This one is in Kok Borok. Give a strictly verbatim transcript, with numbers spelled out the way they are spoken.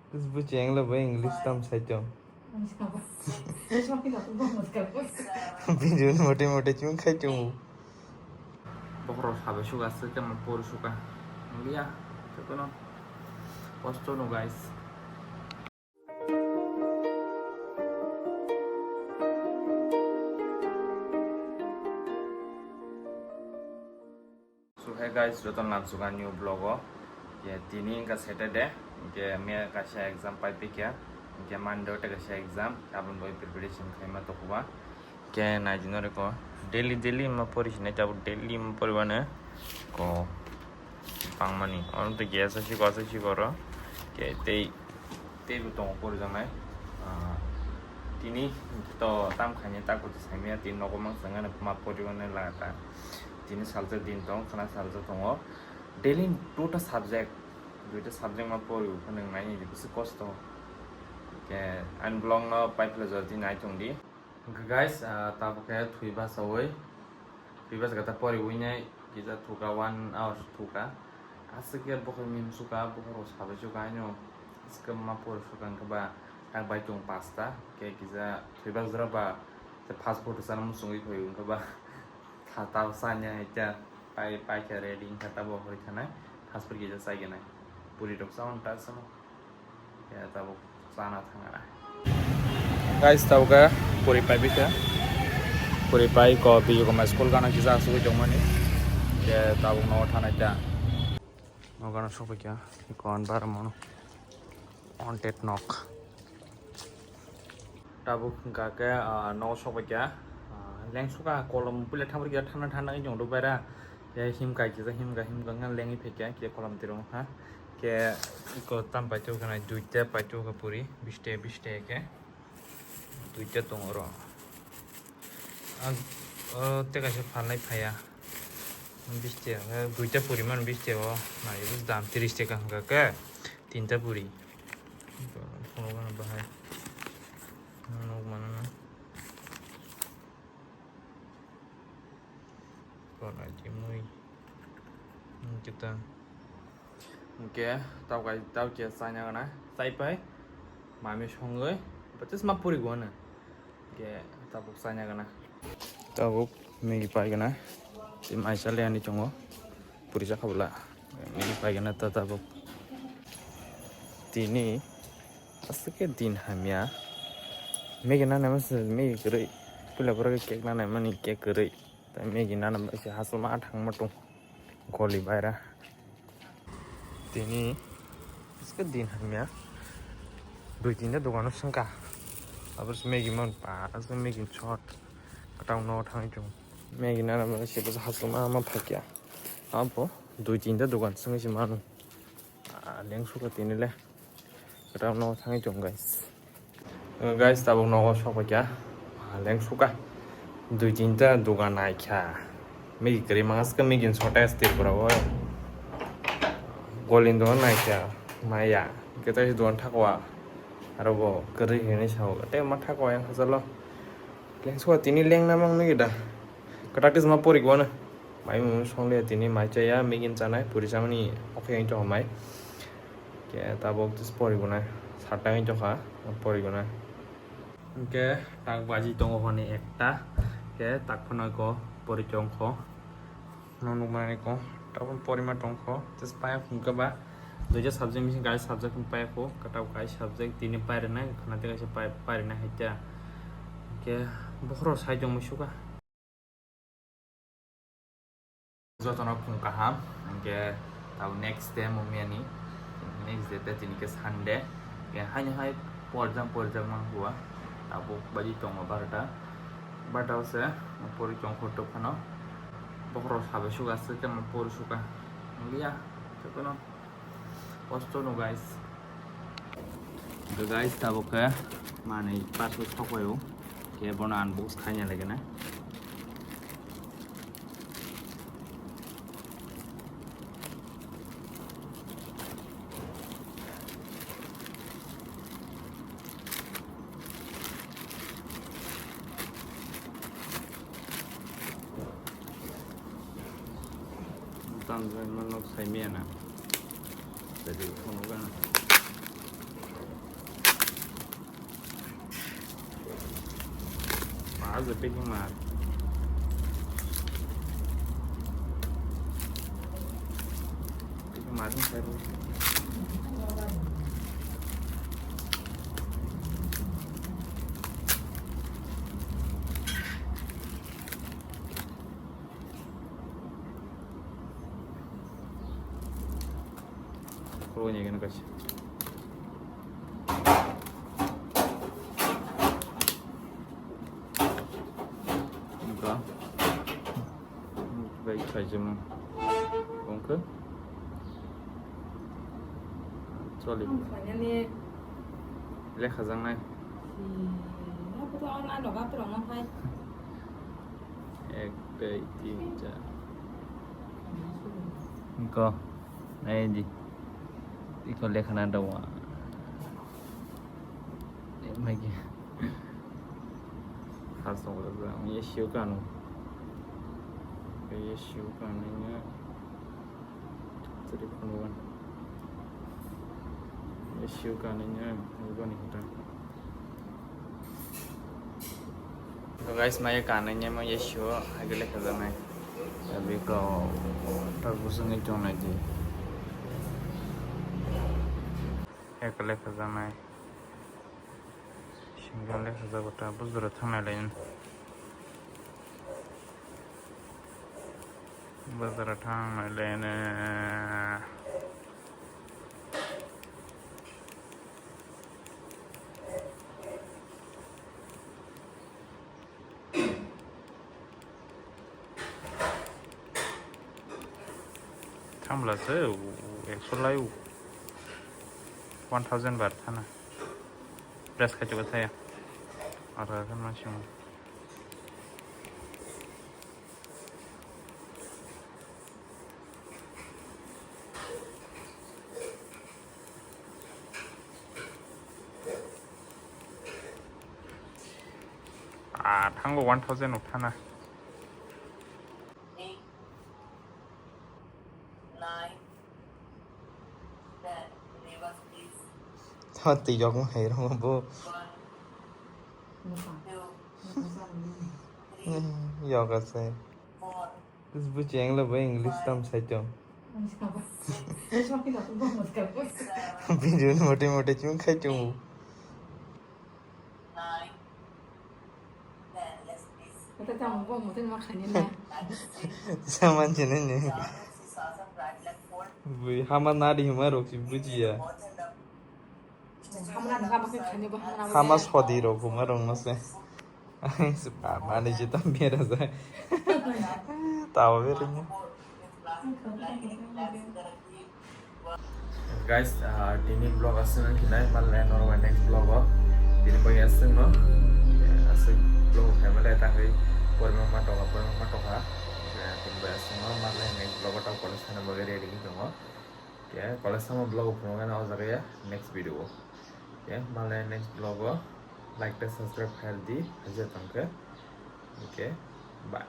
Bujeng lo bai English tam sai tong. Video ni mote mote chung khai tong. Bokhorok sabai suka se tamo por suka. Ngliya, jotono kosto no guys. So hey guys, joto nang suka new vlog o. Ke tini ka Saturday, ke me kaisa exam pai pikya, ke Monday te kaisa exam, abon bai preparation khaima tokuba. Ke naijino reko daily daily ma pori sinai tabo daily ma pori bane ko pangmani. Ono to ge asa si ko asa si koro ke tei tei bo tongo pori janai. Ah, tini to tam khaini ta ko sai mia tin nogo mang sangana ma pori bane lata. Tini salsa din tong khana salsa tongo. Daily duita subject, duita subject ma pori u khana nai ni bisi kosto. Ke an blog no pai phle jor din ai tong di. Hwnkhe guys, ah, tabuk khe thwi bachaui, thwi bachakhe ta poriui nai kisa thuka, one hours thuka. Aswk khe bokhorok mim suka, bokhorok sabai suka haino. Aswk khe ma pori suka hwnkhe ba tak bai tongo pasta, khe kisa thwi bachajak ba tei fast food sana muchungui phai hwnkhe ba tha ta chanya hai ta pai, pai khe ready wngkha tabo hoi thanai fast food kisa chai gwnai. Puri rok chao ta chao. Ya, tabuk chana thangana. Guys, tabuk puri pai bikha. Puri pai ko biyu ko school gana kisa asugui tongmani. Ya, tabuk no thanai ta. No gana sopikha. Ko an bar mono. Haunted nok. Tabuk hwnkha khe, ah, nogo sokbaikha, ah, lengsuka kolom puila thamrikya thana thana wngwi tongdo baira. Khe himkai kisa himka himka wngkha lengwi phaikya khe kolom tirung ha. Khe iko tam paithago khwnai duita paithago khe puri biste biste khe duita tongo oro. Ang, o tei kaisa phalnai phaiya. Biste, eh, duita puri man biste o. Nai, bus dam tris taka hwnkha khe. Tinta puri. Phunukgano bahai. Nukmano na. Kono jimui. Kita. Hwnkhe taukai tauke chaina gana chaipai mami songwi bwtwisma purigo hwnwi hwnkhe tabuk chaina gana. Tabuk Maggie pai gana tei mai chaliani tongo puri chakha bwla Maggie pai gana ta tabuk tini aswk khe din hamya Maggie nana masa Maggie kwrwi puila borok cake nana mani cake kwrwi. Tei Maggie nana bai se hachal ma thangma tong goli baira. Tini iske din hamya dui tinta dogano sengka. Abos Maggie man pa ase Maggie shot katang no thang chung. Maggie nana bai se bos hachal ma ma phakya. Abo dui tinta dogan sengwi se manu. Ah, lengsuka tini le. Kwtal nogo thangwi tongo, guys. Guys, tabuk nogo sokphaikha. Ah, lengsuka. Dui tinta dogan naikha. Maggie kwrwi mangaskha, Maggie ni shortage Tripura o. Golin dogan naikha. Maya. Khe tai dogan thakwa. Aro bo kwrwi hinwi sao. Tei ma thakwa yang hachalo. Lengsuka tini lengna mang nugwi da. Kwtak tisma porik wano. Mai mung songlia tini mai chaya, Maggie chanai, puri chamani okhe yang chokha mai. Ke tabok tis porik wnai. Satta yang chokha, porik wnai. Ke tak baji tongo honi ekta. Ke tak phano ko pori chongkho. No nukmani ko. Tabon porima tongkho. Tis paya phungkha ba. Duita subject missing kai subject phung paya ko. Katak kai subject tini pairina. Khana tega se pai, pairina haita. Ke bokhoro sai tong musuka. Jotono phung kaham, hwnkhe tabuk next day mumyani, next day tei tini khe Sunday, hwnkhe haino hai porjak porjak mang hua, tabuk baji tongo barota, barota o se pori tongkho tok phano, bokhorok sabai suka aswk tei pori suka, wngya, jotono. Kosto no guys. Guys, tabuk khe manwi parcel sokphaio. Khe bono unbox khaina lagina. Tamjani manok saimiyana. Jadi phunukgana. Aja packing ma. Packing ma jing sai. Khoroknwi gana kaisa. Bra. Bai khaijamo. Wngkhe. Choli. Lekha jaknai. Hmm, no, kutu on ano gato rong no phai. Ek, dui, tin, char. Ko, nai di. Iko lekha na dawa. Magi. Khasong rok, ang ye sio kanu. Ye sio kanu nya. Jadi kono kan. Ye sio kanu nya, ang gani kita. So guys, maya kanai nya ma ye sio, agile kaza nai. Abi ko, tak busung itu nai di. Agile kaza nai. Single le hajago ta bujura thangnai lain. Bujura thangnai lain. Thambla se ekso lai one thousand bar thana. Press khai chuba thaya. Ara kan ma sing. Ah, thango one thousand uk thana. Tha twi yok ma hai rong bo. Yok ase. Buji ang le bo English tam sai tong. Video ni mote mote chum khai tong. Saman chini ni. Bui hama nari hima rok si bujiya. Hama sodi rok huma rok no se. Ani je tam bera jai. Tawa bera ni. Guys, ah, tini vlog aswk nang hinai, malai norok bai next vlog o tini bai aswk no, aswk vlog family tangwi porima ma toka, porima ma toka. Tini bai aswk no, malai next vlog o tang college thana bagwi ready wngwi tongo. Ke college thangma vlog o phunuknai o jaga ya next video o. Ke malai next vlog o like tei subscribe khaidi haja tongkhe. Okay, bye.